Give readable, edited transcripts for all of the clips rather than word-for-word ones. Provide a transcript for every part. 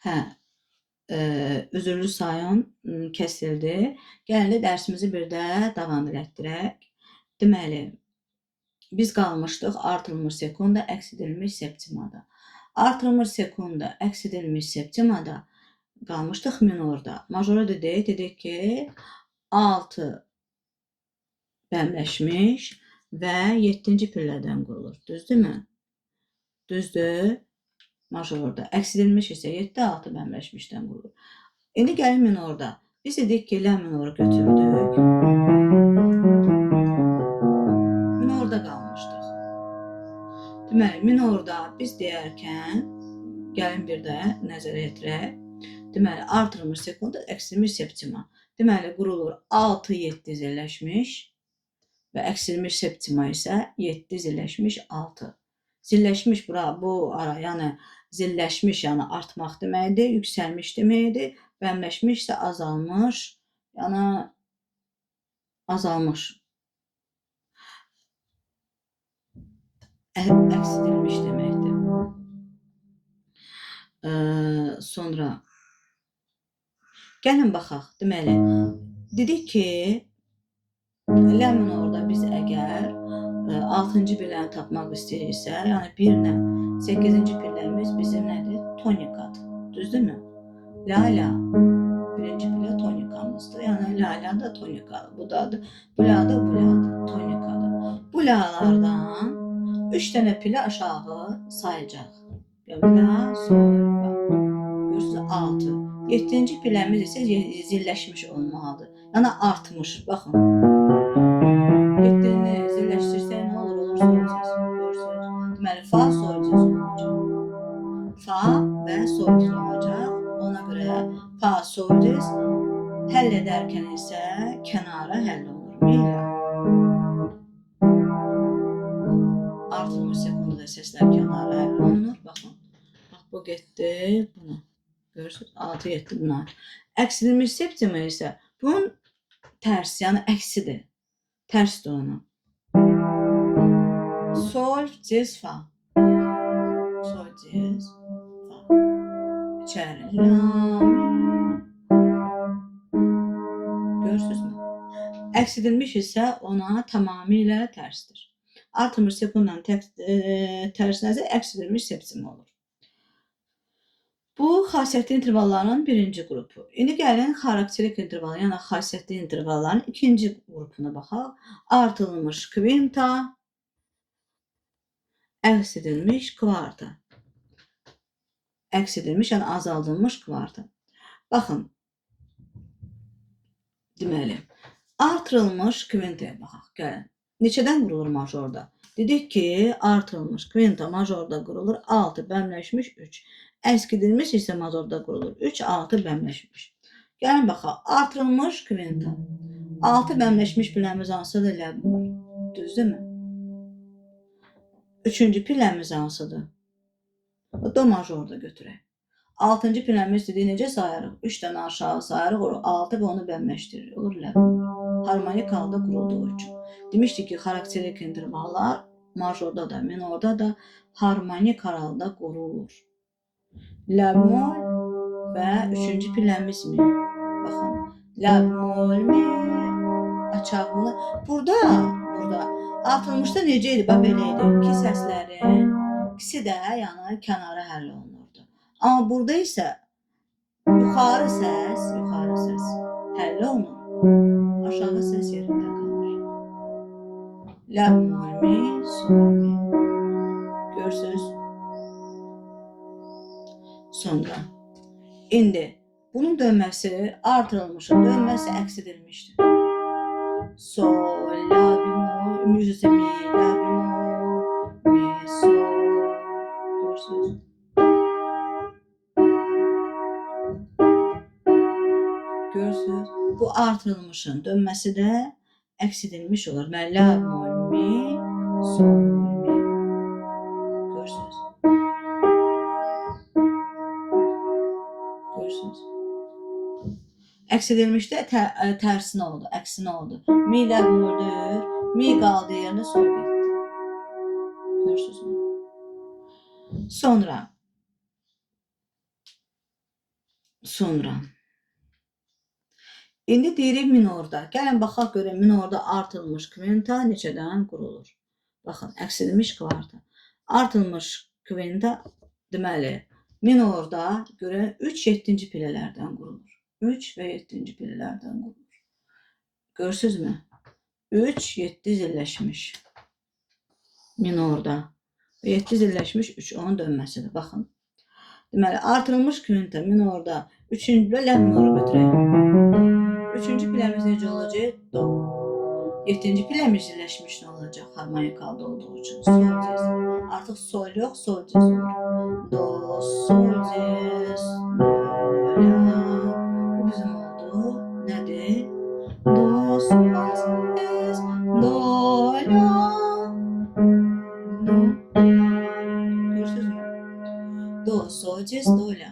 Hə, üzürlü sayın, kəsildi. Gəlin dərsimizi bir də davam elətdirək. Deməli, biz qalmışdıq artırılmış sekunda, əks edilmiş septimada. Artırılmış sekunda, əks edilmiş septimada qalmışdıq minorda. Majora dedik, dedik ki, 6 bəmləşmiş və 7-ci pillədən qurulur. Düzdürmü? Düzdür. Majorda. Əks edilmiş isə 7, 6 bəmləşmişdən qurulur. İndi gəlin minorda. Biz dedik ki, lə minoru götürdük. Minorda qalmışdıq. Deməli, minorda biz deyərkən, gəlin bir də nəzərə yetirək. Deməli, artırılmış sekunda, əks edilmiş septima. Deməli, qurulur 6, 7 zilləşmiş və əks edilmiş septima isə 7 zilləşmiş 6. Zilləşmiş bura, bu ara, yəni zilləşmiş, yəni artmaq deməkdir, yüksəlmiş deməkdir, bəmləşmiş isə azalmış, yəni azalmış, əks edilmiş deməkdir. Sonra gəlin baxaq, deməli, dedik ki, lə minorda biz əgər 6-cı pilləni tapmaq istəyiriksə, yəni 1 ilə 8-ci pilləmiz bizim nədir? Tonikadır. Düzdürmü? La, la. Birinci pillə tonikamızdır. Yəni la, la da tonikadır. Bu da, bu la da, bu la da tonikadır. Bu lalardan 3 dənə pillə aşağı sayacaq. Yəni la, sol, fa. Görürsünüz, 6. 7-ci pilləmiz isə zilləşmiş olmalıdır. Yəni artmış. Baxın. 7-ni zilləşdirsək nə olur? Olur sol diz. Görürsünüz. Deməli, fa, sol diz olacaq. Fa və sol diz olacaq. Ona görə fa, sol diz həll edərkən isə kənara həll olunur. Mi, la. Artırılmış sekundada səslər kənara həll olunur. Baxın. Bax, bu getdi buna. Görürsünüz? 6, 7 buna. Əks edilmiş septima isə bunun tərsi, yəni əksidir. Tərsdir ona. Sol, diz, fa. Sol, diz, fa. İçəri. La, mi. Görürsünüzmü? Əks edilmiş isə ona tamamilə tərsdir. Artırılmış sekundanın tərsinə isə əks edilmiş septima olur. Bu, xasiyyətli intervalların birinci qrupu. İndi gəlin xarakterik intervalların, yəni xasiyyətli intervalların ikinci qrupuna baxaq. Artırılmış kvinta, əks edilmiş kvarta. Əks edilmiş, yəni azaldılmış kvarta. Baxın, deməli, artırılmış kvintaya baxaq. Gəlin. Neçədən qurulur majorda? Dedik ki, artırılmış kvinta majorda qurulur 6 bəmləşmiş 3. Əks edilmiş isə majorda qurulur 3, 6 bəmləşmiş. Gəlin baxaq. Artırılmış kvinta. 6 bəmləşmiş pilləmiz hansıdır? Lə bemol. Düzdürmü? Üçüncü pilləmiz hansıdır? Do majorda götürək. 6-cı pilləmiz dedik, necə sayarıq? 3 dənə aşağı sayarıq, olur 6 və onu bəmləşdiririk. Olur lə bemol. Harmonik halda qurulduğu üçün. Demişdik ki, xarakterik intervallar majorda da, minorda da harmonik halda qurulur. Lə bemol və üçüncü pilləmiz mi? Baxın, lə bemol mi? Açaq bunu. Burada artırılmışda necə idi? Bax, belə idi. İki səslərin ikisi də yəni kənara həll olunurdu. Amma burada isə yuxarı səs həll olunur. Aşağı səs yerində qalır. Lə bemol mi, sol mi. Görürsünüz? Sonra indi bunun dönməsi artırılmışın dönməsi əks edilmişdir. Sol, la bemol, mi, la bemol, mi, sol. Görürsünüz? Görürsünüz? Bu artırılmışın dönməsi də əks edilmiş olur. Deməli, la bemol, mi, sol, mi. Görürsünüz? Görürsünüz? Əks edilmişdə tərsinə oldu, əksinə oldu. Mi la bemoldur, mi qaldı yerinə, sol getdi. Görürsünüzmü? Sonra Sonra. İndi deyirik minorda. Gəlin baxaq görək minorda artırılmış kvinta neçədən qurulur? Baxın, əks edilmiş kvarta. Artırılmış kvinta, deməli, minorda görək 3 7-ci pilələrdən qurulur. 3 və 7-ci pilələrdən qurulur. Görürsünüzmü? 3, 7 zilləşmiş. Minorda. 7 zilləşmiş 3, onun dönməsidir. Baxın. Deməli, artırılmış kvinta minorda 3-cü pilə lə minoru götürək. 3-cü piləmiz necə olacaq? Do. 7-ci piləmiz zilləşmiş nə olacaq? Harmonik halda olduğu üçün. Sol diez. Artıq sol yox, sol diez olur. Do, sol diez, do, la. Bu bizim oldu. Nədir? Do, sol diez, do, la. Do. Görürsünüzmü? Do, sol diez, do, la.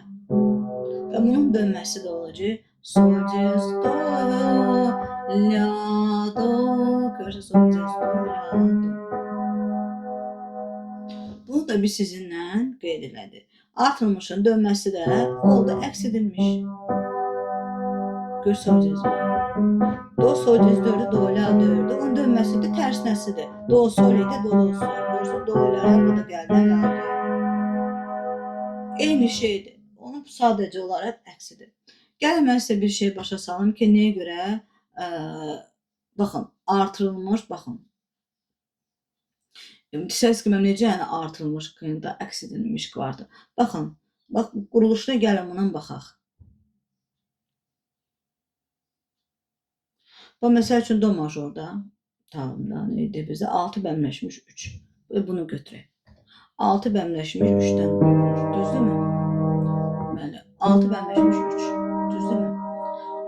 Və bunun dönməsi də olacaq. Sol diez, do, la, do. Görürsünüz, sol diez, do, la, do. Bunu da biz sizinlə qeyd elədik. Artırılmışın dönməsi də oldu, əks edilmiş. Gör, sol diez. Do, sol diez dördü, do, la dördü. Onun dönməsi də tərsinəsidir. Do, sol idi, do, do, sol. Görürsünüz, do, la, bu da gəldi, la, do. Eyni şeydir. Onun sadəcə olaraq əksidir. Gəlin, mən sizə bir şey başa salım ki, nəyə görə, baxın, artırılmış, baxın. Səs kimi necə yəni artırılmış kvinta, əks edilmiş kvarta. Baxın, bax, quruluşuna gəlin, buna baxaq. Bax, məsəl üçün, do majorda, tağımda, nə idi bizdə? 6 bəmləşmiş 3. Və bunu götürək. 6 bəmləşmiş 3-dən qurulur. Düzdürmü? Bəli, 6 bəmləşmiş 3. Düzdürmü?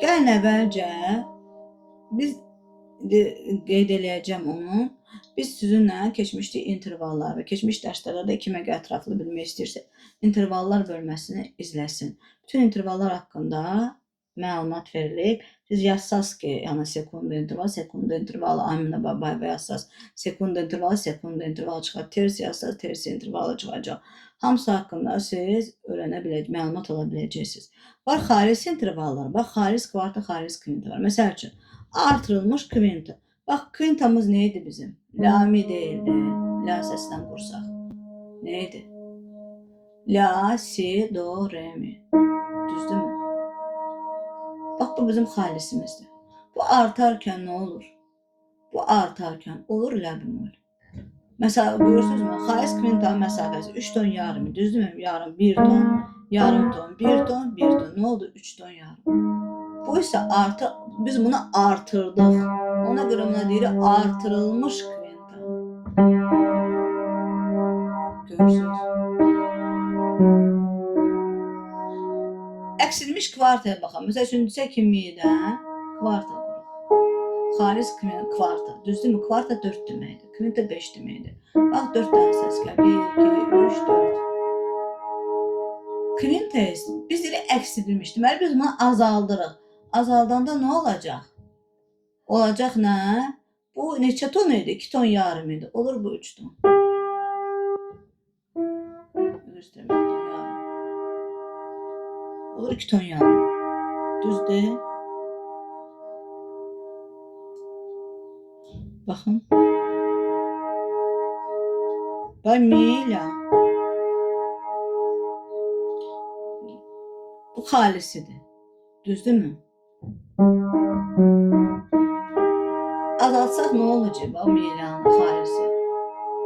Gəlin, əvvəlcə biz qeyd eləyəcəm onu. Biz sizinlə keçmişdik intervallar və keçmiş dərslərdə də 2 məqə ətraflı bilmək istəyirsə, intervallar bölməsini izləsin. Bütün intervallar haqqında məlumat verilib. Siz yazsaz ki, yəni sekunda interval, sekunda intervalı, Amina Babayeva yazsaz, sekunda intervalı, sekunda intervalı çıxar, tersi yazsaz, tersi intervalı çıxacaq. Hamısı haqqında siz öyrənə biləcəksiniz, məlumat ala biləcəksiniz. Var xalis intervallar, bax, xalis kvarta, xalis kvinta var. Məsəl üçün, artırılmış kvinta. Bax, kvintamız nə idi bizim? La, mi deyildi. La səslə qursaq. Nə idi? La, si, do, re, mi. Düzdürmü? Bax, bu bizim xalisimizdir. Bu artarkən nə olur? Bu artarkən olur la bemol. Məsəl, görürsünüzmü? Xalis kvintanın məsafəsi 3 ton yarım. Düzdürmü? Yarım, 1 ton, yarım ton, 1 ton, 1 ton. Nə oldu? 3 ton yarım. Bu isə artı, biz bunu artırdıq. Ona görə buna deyirik artırılmış kvinta. Görürsünüz. Əksilmiş kvartaya baxalım. Məsəl üçün, desək ki, midən kvarta quruq. Xalis kvarta. Düzdürmü? Kvarta 4 deməkdir. Kvinta 5 deməkdir. Bax, 4 dənə səs gəl. 1, 2, 3, 4. Kvinta biz deyirik əks edilmiş. Deməli, biz bunu azaldırıq. Azaldanda nə olacaq? Olacaq nə? Bu neçə ton idi? 2 ton yarım idi. Olur bu 3 ton. Üzr istəyirəm, 2 ton yarım. Olur 2 ton yarım. Düzdür? Baxın. Bax, mi, la. Bu xalisidir. Düzdürmü? Azaltsaq nə olacaq? Bax, mi, la'nın xalisi.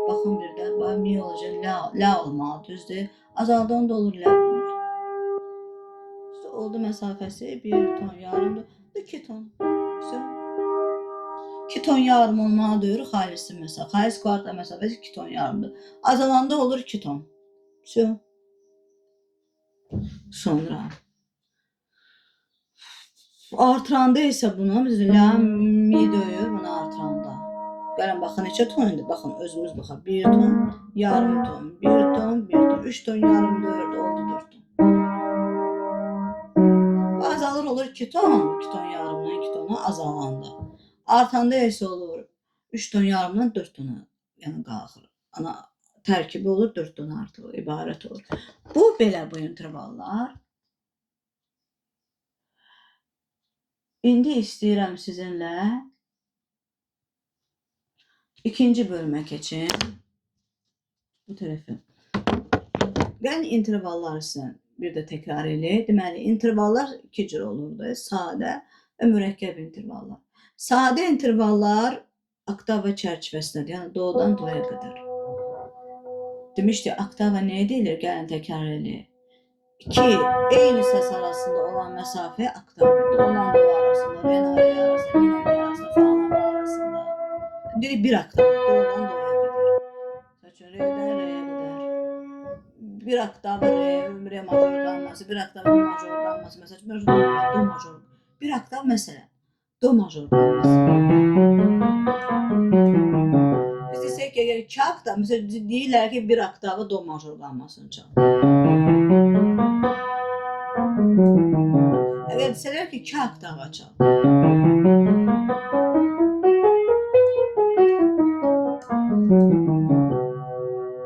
Baxın bir də, bax, mi olacaq, la, la olmalı, düzdür? Azaldan da olur la. Oldu məsafəsi 1 ton yarımdır, 2 ton. 2 ton yarım olmalı deyir xalisi məsafə. Xalis kvarta məsafəsi 2 ton yarımdır. Azalanda olur 2 ton. Sonra artıranda isə bunu biz la, mi deyir bunu artıranda. Gəlin baxın neçə ton idi? Baxın özümüz baxaq. 1 ton, yarım ton, 1 ton, 1 ton, 3 ton yarım deyirdi, oldu 4 ton. Bu azalır olur 2 ton, 2 ton yarımdan 2 tona azalanda. Artanda isə olur 3 ton yarımdan 4 tona, yəni qalxır. Ana tərkibi olur 4 ton artıq ibarət olur. Bu belə bu intervallar. İndi istəyirəm sizinlə ikinci bölümə keçim. Bu tərəfə. Gəlin intervallar sizə bir də təkrar eləyək. Deməli, intervallar iki cür olurdu. Sadə və mürəkkəb intervallar. Sadə intervallar oktava çərçivəsindədir. Yəni, dodan doya qədər. Demişdi, oktava nəyə deyilir? Gəlin təkrar eləyək. İki eyni səs arasında olan məsafə oktava. Dodan do arasında, re ilə re arasında, mi ilə mi arasında, fa ilə fa arasında. Deyirik bir oktava, dodan doya qədər. Məsəl üçün, redən reyə qədər. Bir oktava re, re major qalması, bir oktava mi major qalması. Məsəl üçün, do major. Bir oktav məsələn, do major qalması. Biz desək ki, əgər iki oktav, məsələn, deyirlər ki, bir oktava do major qalmasını çal. Əgər desələr ki, iki oktava çal.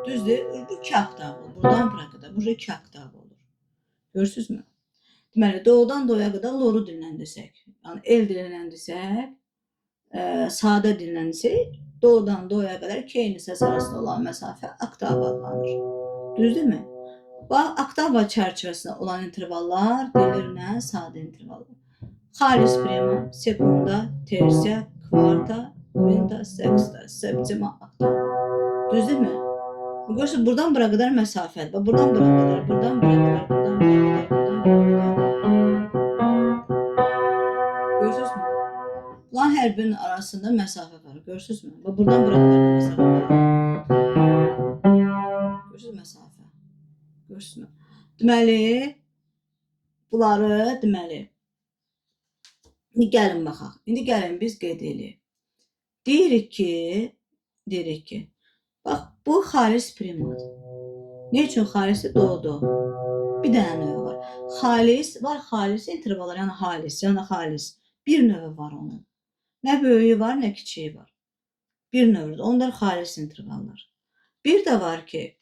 Düzdür, bu iki oktav olur. Buradan bura qədər, burada iki oktav olur. Görürsünüzmü? Deməli, dodan doya qədər loru dilindən desək, yəni el dilindən desək, sadə dilindən desək, dodan doya qədər iki eyni səs arasında olan məsafə oktava adlanır. Düzdürmü? Bax, oktava çərçivəsində olan intervallar deyilir nə? Sadə intervallar. Xalis prima, sekunda, tersiya, kvarta, quinta, sexta, septima, oktava. Düzdürmü? Görürsünüz, buradan bura qədər məsafədir. Bax, buradan bura qədər, buradan bura qədər, buradan bura qədər, buradan bura qədər. Görürsünüzmü? Bunların hər birinin arasında məsafə var. Görürsünüzmü? Bax, buradan bura qədər məsafə var. Görürsünüz məsafə. Görürsünüzmü? Deməli, bunları, deməli, indi gəlin baxaq. İndi gəlin biz qeyd eləyək. Deyirik ki, bax, bu xalis primadır. Nə üçün xalisdir? Do, do. Bir dənə növü var. Xalis var, xalis intervallar, yəni xalis, yəni xalis. Bir növü var onun. Nə böyüyü var, nə kiçiyi var. Bir növüdür. Onlar xalis intervallar. Bir də var ki,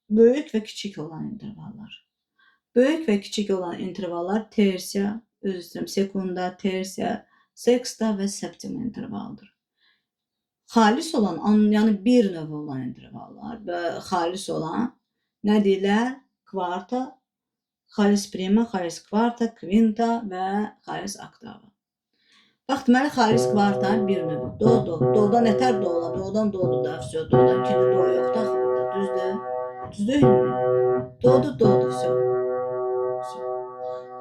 böyük və kiçik olan intervallar. Böyük və kiçik olan intervallar tersiya, özür istəyirəm, sekunda, tersiya, seksta və septima intervalıdır. Xalis olan, yəni bir növ olan intervallar və xalis olan nə deyirlər? Kvarta, xalis prima, xalis kvarta, kvinta və xalis oktava. Bax, deməli, xalis kvartanın bir növü. Do, do. Dodan nətər do ola? Dodan dodur da, vəsiyo. Dodan ikinci do yoxdur axı burada. Düzdür? Düz deyilmi? Dodur, dodur, vəsiyo.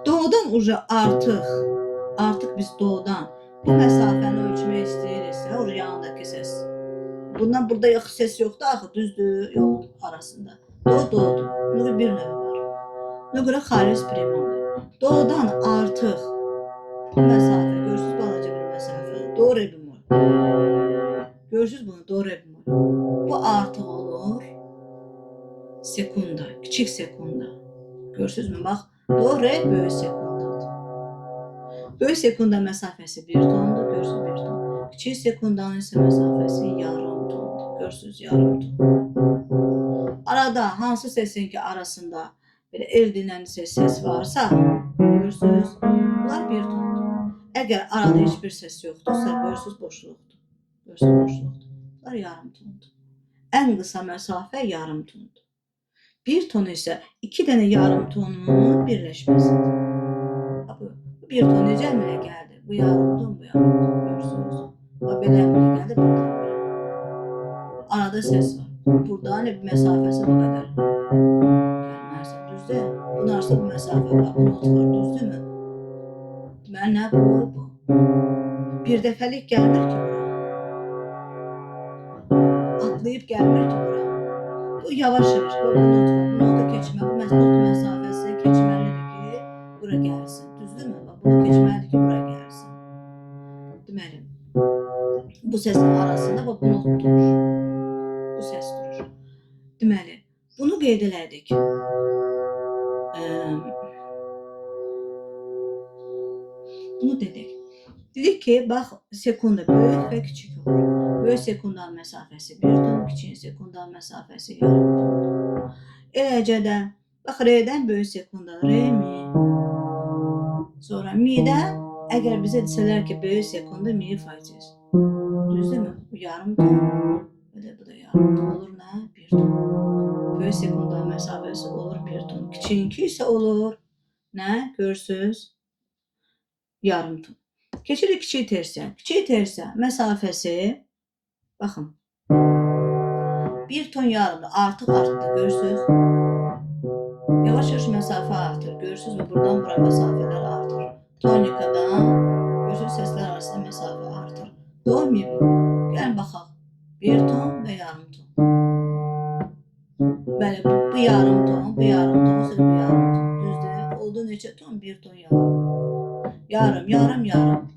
Dodan uca artıq biz dodan bu məsafəni ölçmək istəyiriksə, o yanındakı səs. Bundan burada yox, səs yoxdur axı, düzdür, yoxdur arasında. Do, dodur. Buna görə bir növü var. Buna görə xalis primadır. Dodan artıq bu məsafə, görürsünüz balaca bir məsafə. Do, re bemol. Görürsünüz bunu, do, re bemol. Bu artıq olur sekunda, kiçik sekunda. Görürsünüzmü? Bax, do, re, böyük sekundadır. Böyük sekunda məsafəsi bir tondur, görürsünüz bir ton. Kiçik sekundanın isə məsafəsi yarım tondur. Görürsünüz, yarım ton. Arada hansı səsin ki arasında belə el dinlən ses varsa, görürsünüz, bunlar bir tondur. Əgər arada heç bir səs yoxdursa, görürsünüz, boşluqdur. Görürsünüz, boşluqdur. Bunlar yarım tondur. Ən qısa məsafə yarım tondur. Bir ton isə iki dənə yarım tonun birləşməsidir. Bu bir ton necə əmələ gəldi? Bu yarım ton, bu yarım ton. Görürsünüz. Bax, belə əmələ gəldi, buradan belə. Arada səs var. Burada hani bir məsafəsi bu qədər. Gəlməzsə, düzdür? Bunun arasında bu məsafə var, bu not var, düzdürmü? Deməli, nə bu? Bu. Bir dəfəlik gəlmir ki bura. Atlayıb gəlmir ki bura. Bu yavaş-yavaş, bu not var. Bu notu keçmə, bu not məsafəsi keçməlidir ki, bura gəlsin. Düzdürmü? Bax, bunu keçməlidir ki, bura gəlsin. Deməli, bu səsin arasında bax, bu not durur. Bu səs durur. Deməli, bunu qeyd elədik. Bunu dedik. Dedik ki, bax, sekunda böyük və kiçik olur. Böyük sekundanın məsafəsi bir ton, kiçik sekundanın məsafəsi yarım tondur. Eləcə də, bax, re-dən böyük sekunda, re, mi. Sonra mi-dən Əgər bizə desələr ki, böyük sekunda mi fa diez. Düzdürmü? Bu yarım ton. Və də bu da yarım ton. Olur nə? 1 ton. Böyük sekunda məsafəsi olur 1 ton. Kiçiyinki isə olur nə? Görürsünüz? Yarım ton. Keçirik kiçik tersiya. Kiçik tersiya məsafəsi, baxın, 1 ton yarımdır. Artıq artdı. Görürsünüz? Yavaş-yavaş məsafə artır. Görürsünüzmü? Buradan bura məsafələr artır. Tonikadan görürsünüz, səslər arasında məsafə artır. Do, mi, bemol. Gəlin baxaq. 1 ton və yarım ton. Bəli, bu yarım ton, bu yarım ton, sonra bu yarım ton. Düzdür? Oldu neçə ton? 1 ton yarım. Yarım, yarım, yarım.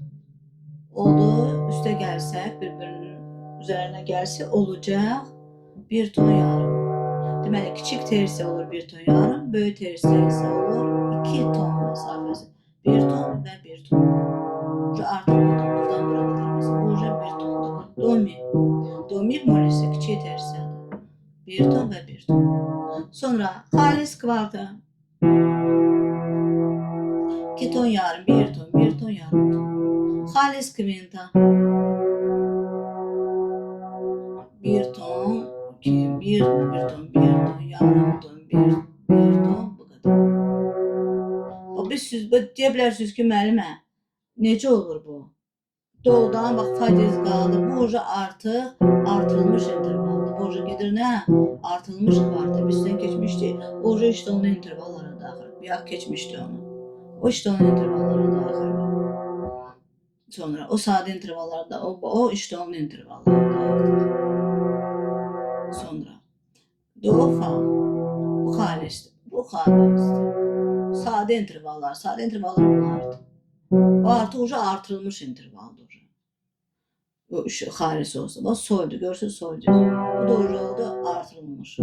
Oldu, üstə gəlsək, bir-birinin üzərinə gəlsə olacaq 1 ton yarım. Deməli, kiçik tersiya olur 1 ton yarım, böyük tersiya isə olur 2 ton məsafəsi. 1 ton və 1 ton. Uca artıq budur, buradan bura qədər məsələn. Bu uca 1 tondur. Do, mi. Do, mi bemol isə kiçik tersiyadır. 1 ton və 1 ton. Sonra xalis kvarta. 2 ton yarım, 1 ton, 1 ton yarım ton. Xalis kvinta. 1 ton, 2, 1, 1 ton, 1 ton, yarım ton, 1, 1 ton, bu qədər. Bax, biz siz, deyə bilərsiniz ki, müəllimə, necə olur bu? Do'dan, bax, fa diez qaldı. Bu uca artıq artırılmış intervaldır. Bu uca gedir nə? Artırılmış kvarta. Biz sizdən keçmişdik. O uca işte onun intervallara daxil. Bayaq keçmişdi onu. O işte onun intervallara daxildir. Sonra o sadə intervallarda, o işte onun intervallarda artıq. Sonra do, fa. Bu xalisdir. Bu xalisdir. Sadə intervallar. Sadə intervallar bunlardır. O artıq uca artırılmış intervaldır. Bu xalis olsa. Bax, soldur. Görürsünüz, soldur. Bu da uca oldu, artırılmış.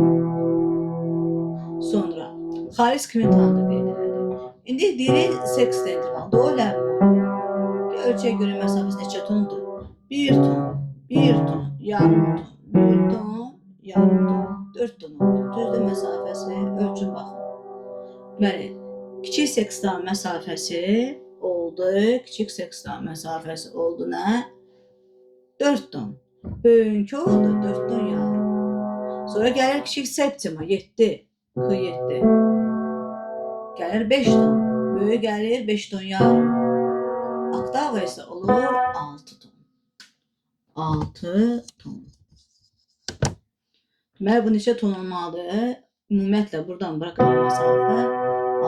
Sonra xalis kvintanı da qeyd elədik. İndi deyirik seksta interval. Do, lə, bemol. Ölçəyə görə məsafəsi neçə tondur? 1 ton, 1 ton, yarım ton, 1 ton, yarım ton, 4 ton oldu. Düzdür məsafəsi, ölçün baxın. Deməli, kiçik sekstan məsafəsi oldu, kiçik sekstan məsafəsi oldu nə? 4 ton. Böyüyünkü oldu 4 ton yarım. Sonra gəlir kiçik septima 7, X7. Gəlir 5 ton. Böyüyü gəlir 5 ton yarım. Oktava isə olur 6 ton. 6 ton. Deməli, bu neçə ton olmalıdır? Ümumiyyətlə, buradan bura qədər məsafə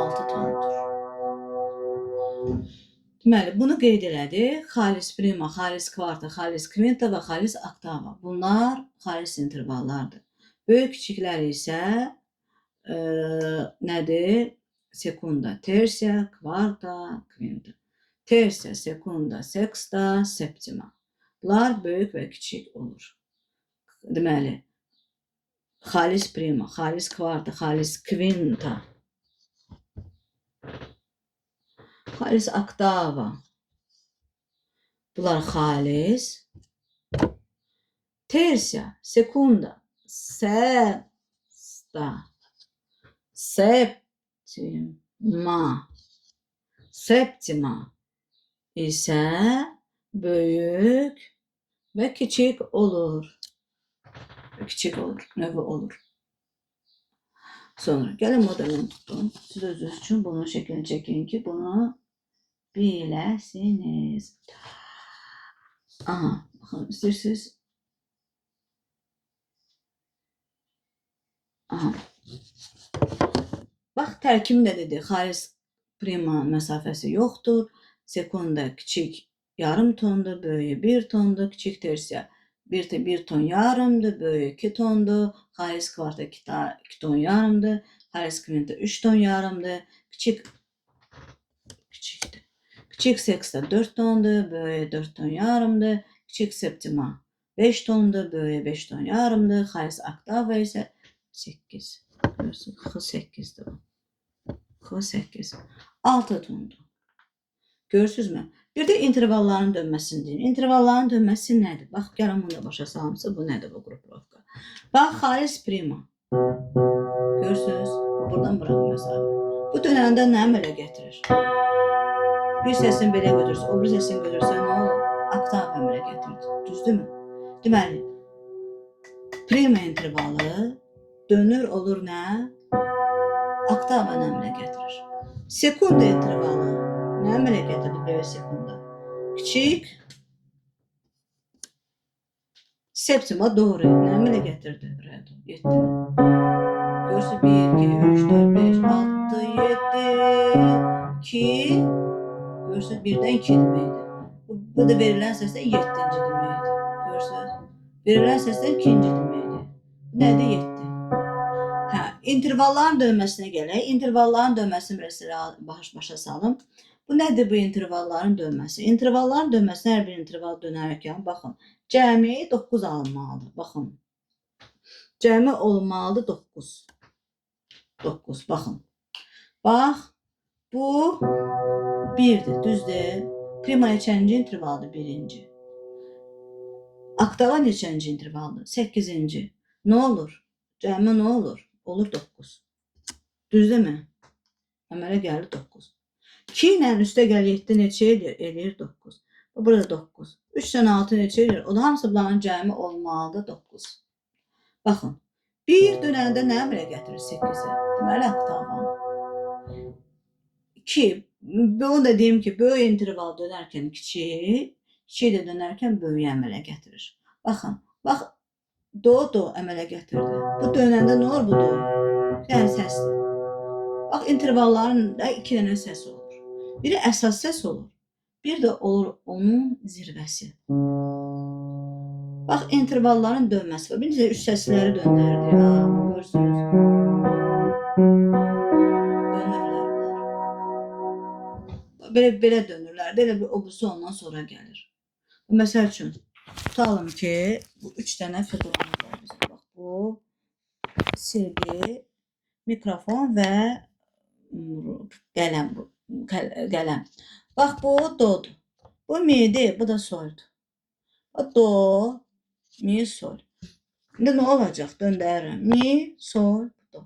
6 tondur. Deməli, bunu qeyd elədik. Xalis prima, xalis kvarta, xalis kvinta və xalis oktava. Bunlar xalis intervallardır. Böyük kiçiklər isə nədir? Sekunda, tersiya, kvarta, kvinta. Tersiya, sekunda, seksta, septima. Bunlar böyük və kiçik olur. Deməli, xalis prima, xalis kvarta, xalis kvinta, xalis oktava. Bunlar xalis. Tersiya, sekunda, seksta, septima, septima isə böyük və kiçik olur. Kiçik olur, növü olur. Sonra gəlin modelini tutun. Siz özünüz üçün bunun şəklini çəkin ki, bunu biləsiniz. Aha, baxın, istəyirsiniz. Aha. Bax, tərkim də dedi, xalis prima məsafəsi yoxdur. Sekunda kiçik yarım tondur, böyüyü 1 tondur, kiçik tersiya 1 ton yarımdır, böyüyü 2 tondur, xalis kvarta 2 ton yarımdır, xalis kvinta 3 ton yarımdır, kiçikdir. Kiçik seksta 4 tondur, böyüyü 4 ton yarımdır, kiçik septima 5 tondur, böyüyü 5 ton yarımdır, xalis oktava isə 8. Görürsünüz, X8-dir bu. X8. 6 tondur. Görürsünüzmü? Bir də intervalların dönməsini deyim. İntervalların dönməsi nədir? Bax, gəlin bunu da başa salımsa, bu nədir bu qruprovka? Bax, xalis prima. Görürsünüz? Buradan bura məsafə. Bu dönəndə nə əmələ gətirir? Bir səsini belə götürsə, o bir səsini götürsə nə olur? Oktav əmələ gətirdi. Düzdürmü? Deməli, prima intervalı dönür olur nə? Oktav əmələ gətirir. Sekunda intervalı nə əmələ gətirdi böyük sekunda? Kiçik septima doğru nə əmələ gətirdi? Re, do, 7-ni. Görürsünüz 1, 2, 3, 4, 5, 6, 7, 2. Görürsünüz 1-dən 2 deməkdir. Bu da verilən səsdən 7-ci deməkdir. Görürsünüz? Verilən səsdən 2-ci deməkdir. Bu nədir? 7. Hə, intervalların dönməsinə gələk. İntervalların dönməsini biraz başa salım. Bu nədir bu intervalların dönməsi? İntervalların dönməsinə hər bir interval dönərkən, baxın, cəmi 9 alınmalıdır. Baxın, cəmi olmalıdır 9. 9, baxın. Bax, bu 1-dir, düzdür? Prima neçənci intervaldır? 1-inci. Oktava neçənci intervaldır? 8-inci. Nə olur? Cəmi nə olur? Olur 9. Düzdürmü? Əmələ gəlir 9. 2 ilə üstə gəl 7 neçə eləyir? Eləyir 9. Burada 9. 3 ilə 6 neçə eləyir? O da hamısı bunların cəmi olmalıdır 9. Baxın, 1 dönəndə nə əmələ gətirir 8-i? Deməli, oktavanı. 2, bunu da deyim ki, böyük interval dönərkən kiçik, kiçik də dönərkən böyük əmələ gətirir. Baxın, bax, do, do əmələ gətirdi. Bu dönəndə nə olur bu do? Bir dənə səsdir. Bax, intervalların da 2 dənə səs olur. Biri əsas səs olur, bir də olur onun zirvəsi. Bax, intervalların dönməsi var. Bir necə 3 səsləri döndərdi. Ha, görürsünüz. Dönürlər bunlar. Belə, belə dönürlər. Elə bir o birisi ondan sonra gəlir. Məsəl üçün, tutalım ki, bu 3 dənə figuramız var bizim. Bax, bu silgi, mikrofon və qələm. Bu, qələm. Bax, bu dodur. Bu midir, bu da soldur. Bu do, mi, sol. İndi nə olacaq? Döndərirəm. Mi, sol, do.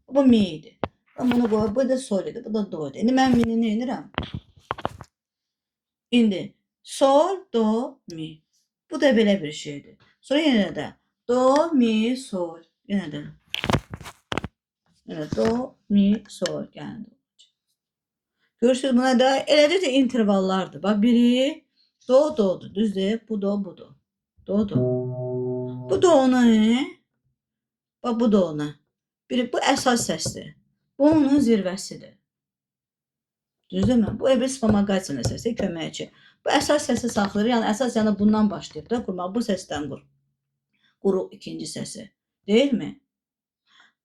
Bu mi idi. Ben bunu qoy, bu da sol idi, bu da do idi. İndi mən mini nə edirəm? İndi sol, do, mi. Bu da belə bir şeydir. Sonra yenə də do, mi, sol. Yenə də. Yenə do, mi, sol gəldi. Görürsünüz, buna da eləcə də intervallardır. Bax, biri do, dodur. Düzdür? Bu do, bu do. Do, do. Bu do ona. Bax, bu do ona. Biri, bu əsas səsdir. Bu onun zirvəsidir. Düzdürmü? Bu ev wspomagательный səsi, köməkçi. Bu əsas səsi saxlayır. Yəni, əsas yəni bundan başlayıb da qurmaq. Bu səsdən qur. Quru ikinci səsi. Deyilmi?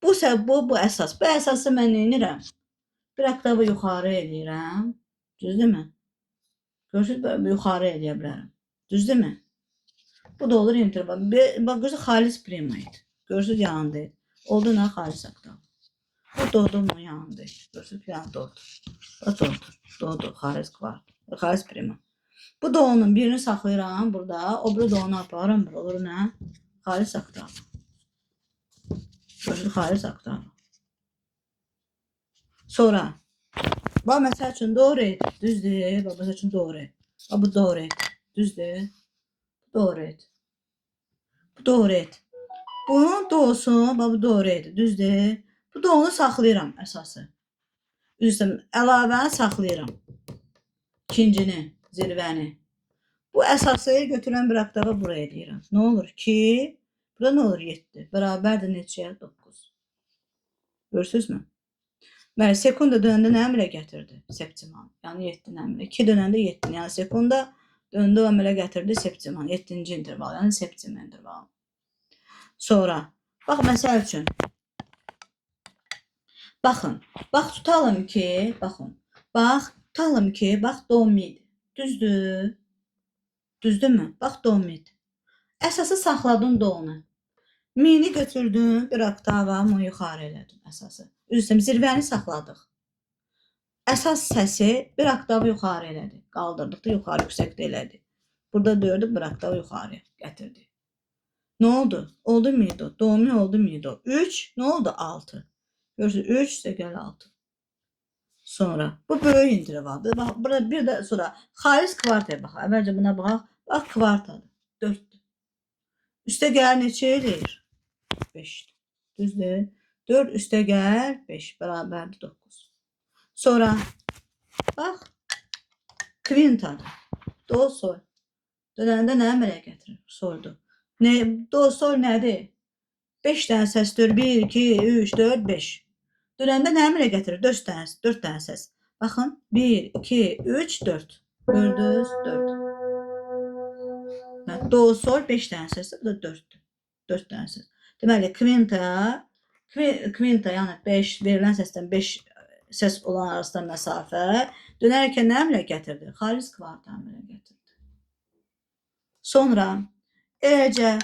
Bu əsas. Bu əsası mən nə edirəm? Bir oktavı yuxarı eləyirəm. Düzdürmü? Görürsünüz, belə yuxarı eləyə bilərəm. Düzdürmü? Bu da olur interval. Bax, görürsünüz, xalis prima idi. Görürsünüz, yanında idi. Oldu nə? Xalis oktav. Bu doğdu mu yanında idi. Görürsünüz, yəni doğdu. O doğdu. Doğdu. Xalis kvart. Xalis prima. Bu doğunun birini saxlayıram burada. O biri doğunu aparıram. Bura olur nə? Xalis oktav. Görürsünüz, xalis oktav. Sonra, bax, məsəl üçün do re, düzdür. Bax, məsəl üçün do re. Bax, bu do re, düzdür. Do re. Bu do re. Bunun dosu, bax, bu do re, düzdür. Bu donu saxlayıram əsası. Üzr istəyirəm, əlavəni saxlayıram. İkincini, zirvəni. Bu əsası götürən bir oktava buraya eləyirəm. Nə olur? 2, burada nə olur? 7. Bərabərdir neçəyə? 9. Görürsünüzmü? Bəli, sekunda dönəndə nə əmrə gətirdi? Septiman. Yəni 7 əmrə. 2 dönəndə 7. Yəni sekunda döndü o əmrə gətirdi septiman. 7-ci interval, yəni septima intervalı. Sonra, bax məsəl üçün. Baxın, bax tutalım ki, baxın. Bax, tutalım ki, bax do mi. Düzdür? Düzdürmü? Bax do mi. Əsası saxladın do-nu. Mini götürdüm, bir oktava bunu yuxarı elədim əsası. Üzr istəyirəm, zirvəni saxladıq. Əsas səsi bir oktava yuxarı elədi. Qaldırdıq da yuxarı yüksəkdə elədi. Burada dördü bir oktava yuxarı gətirdi. Nə oldu? Oldu mi do? Do mi oldu mi do? 3, nə oldu? 6. Görürsünüz, 3 isə gəl 6. Sonra bu böyük intervaldır. Bax, burada bir də sonra xalis kvartaya baxaq. Əvvəlcə buna baxaq. Bax, kvartadır. 4-dür. Üstə gəl neçə eləyir? 5-dir. Düzdür? 4 üstə gəl 5 bərabərdir 9. Sonra bax, kvintadır. Do, sol. Dönəndə nə əmələ gətirir? Soldur. Ne, do, sol nədir? 5 dənə səsdir. 1, 2, 3, 4, 5. Dönəndə nə əmələ gətirir? 4 dənə, 4 dənə səs. Baxın, 1, 2, 3, 4. Gördünüz? 4. Yəni, do, sol 5 dənə səsdir. Bu da 4-dür. 4 dənə səs. Deməli, kvinta, yəni 5, verilən səsdən 5 səs olan arasında məsafə dönərkən nə əmələ gətirdi? Xalis kvarta əmələ gətirdi. Sonra eləcə,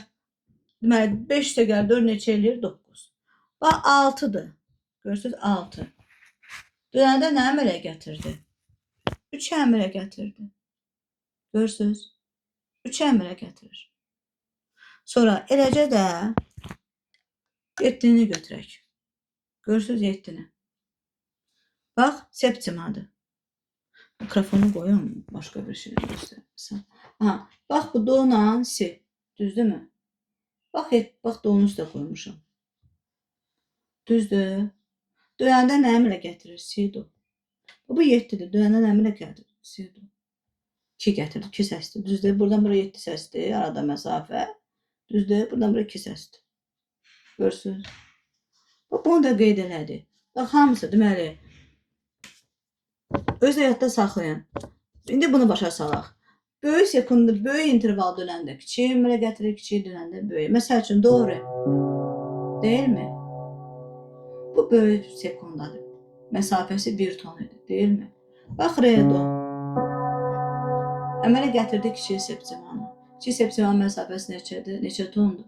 deməli, 5 də gəl, 4 neçə eləyir? 9. Bax, 6-dır. Görürsünüz, 6. Dönəndə nə əmələ gətirdi? 3 əmələ gətirdi. Görürsünüz? 3 əmələ gətirir. Sonra eləcə də 7-ni götürək. Görürsünüz, 7-ni. Bax, septimadır. Mikrofonu qoyum, başqa bir şey göstərmirsən. Aha, bax, bu do ilə si. Düzdürmü? Bax, bax, do-nu üstə qoymuşam. Düzdür? Dönəndə nə əmələ gətirir? Si, do. Bu 7-dir. Dönəndə nə əmələ gətirir? Si, do. 2 gətirdi. 2 səsdir. Düzdür? Buradan bura 7 səsdir. Arada məsafə. Düzdür? Buradan bura 2 səsdir. Görürsünüz? Bax, bunu da qeyd elədi. Bax, hamısı, deməli, öz həyatda saxlayın. İndi bunu başa salaq. Böyük sekunda, böyük interval dönəndə kiçik əmələ gətirir, kiçik dönəndə böyük. Məsəl üçün, doğru. Deyilmi? Bu böyük sekundadır. Məsafəsi 1 ton idi, deyilmi? Bax, re, do. Əmələ gətirdi kiçik septimanı. Kiçik septimanın məsafəsi neçədir? Neçə tondur?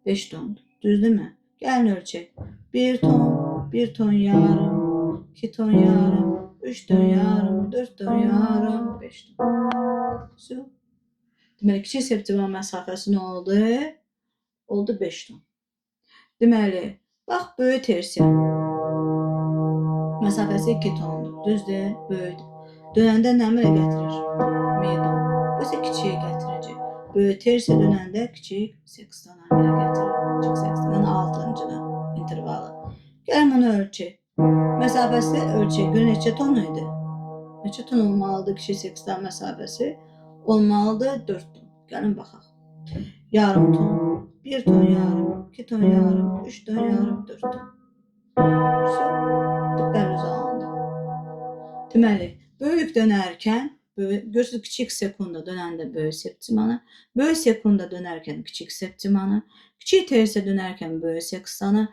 5 tondur. Düzdürmü? Gəlin ölçək. 1 ton, 1 ton yarım, 2 ton yarım, 3 ton yarım, 4 ton yarım, 5 ton. Su. Deməli, kiçik septimanın məsafəsi nə oldu? Oldu 5 ton. Deməli, bax, böyük tersiya. Məsafəsi 2 tondur. Düzdür? Böyükdür. Dönəndə nə əmələ gətirir? Mi, do. Bu isə kiçiyə gətirəcək. Böyük tersiya dönəndə kiçik sekstan əmələ gətirir. Kiçik sekstan, yəni 6-cını intervalı. Gəlin bunu ölçək. Məsafəsi ölçək. Gör neçə ton idi? Neçə ton olmalıdır kiçik sekstan məsafəsi? Olmalıdır 4 ton. Gəlin baxaq. Yarım ton, 1 ton yarım, 2 ton yarım, 3 ton yarım, 4 ton. Diplər üzə alındı. Deməli, böyük dönərkən, görürsünüz, kiçik sekunda dönəndə böyük septimanı, böyük sekunda dönərkən kiçik septimanı, kiçik tersiya dönərkən böyük sekstanı,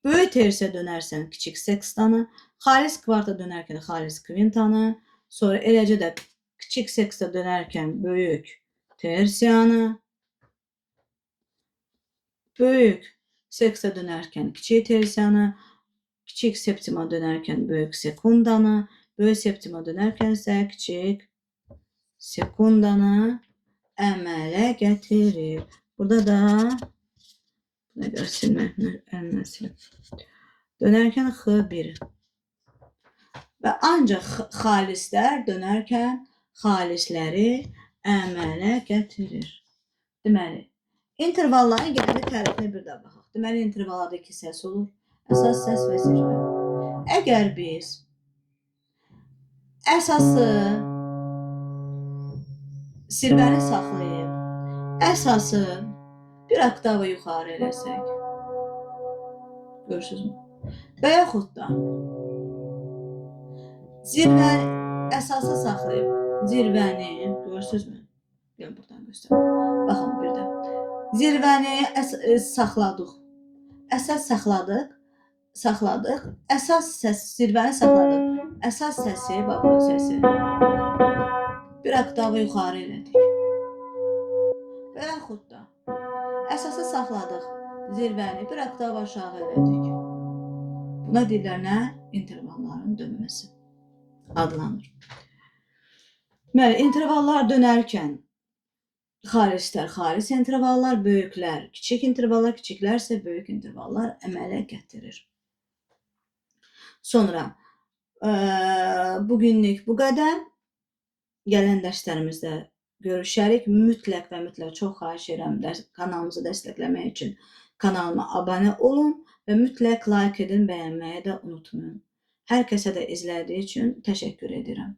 böyük tersiya dönərsən kiçik sekstanı, xalis kvarta dönərkən xalis kvintanı, sonra eləcə də kiçik seksta dönərkən böyük tersiyanı, böyük seksta dönərkən kiçik tersiyanı, kiçik septima dönərkən böyük sekundanı, böyük septima dönərkən isə kiçik sekundanı əmələ gətirir. Burada da buna görə silmə, əlimlə silim. Dönərkən X1. Və ancaq xalislər dönərkən xalisləri əmələ gətirir. Deməli, intervalların gəldi tərifinə bir də baxaq. Deməli, intervallarda iki səs olur. Əsas səs və zirvə. Əgər biz əsası zirvəni saxlayıb, əsası bir oktava yuxarı eləsək, görürsünüzmü? Və yaxud da zirvə əsası saxlayıb zirvəni, görürsünüzmü? Gəlin buradan göstərim. Baxın bir də. Zirvəni saxladıq. Əsas saxladıq. Saxladıq. Əsas səs, zirvəni saxladıq. Əsas səsi, bax bu səsi. Bir oktava yuxarı elədik. Və yaxud da əsası saxladıq. Zirvəni bir oktava aşağı elədik. Buna deyirlər nə? İntervalların dönməsi adlanır. Deməli, intervallar dönərkən xalislər, xalis intervallar, böyüklər, kiçik intervallar, kiçiklər isə böyük intervallar əmələ gətirir. Sonra Bugünlük bu qədər. Gələn dərslərimizdə görüşərik. Mütləq və mütləq çox xahiş edirəm kanalımızı dəstəkləmək üçün kanalıma abunə olun və mütləq like edin, bəyənməyi də unutmayın. Hər kəsə də izlədiyi üçün təşəkkür edirəm.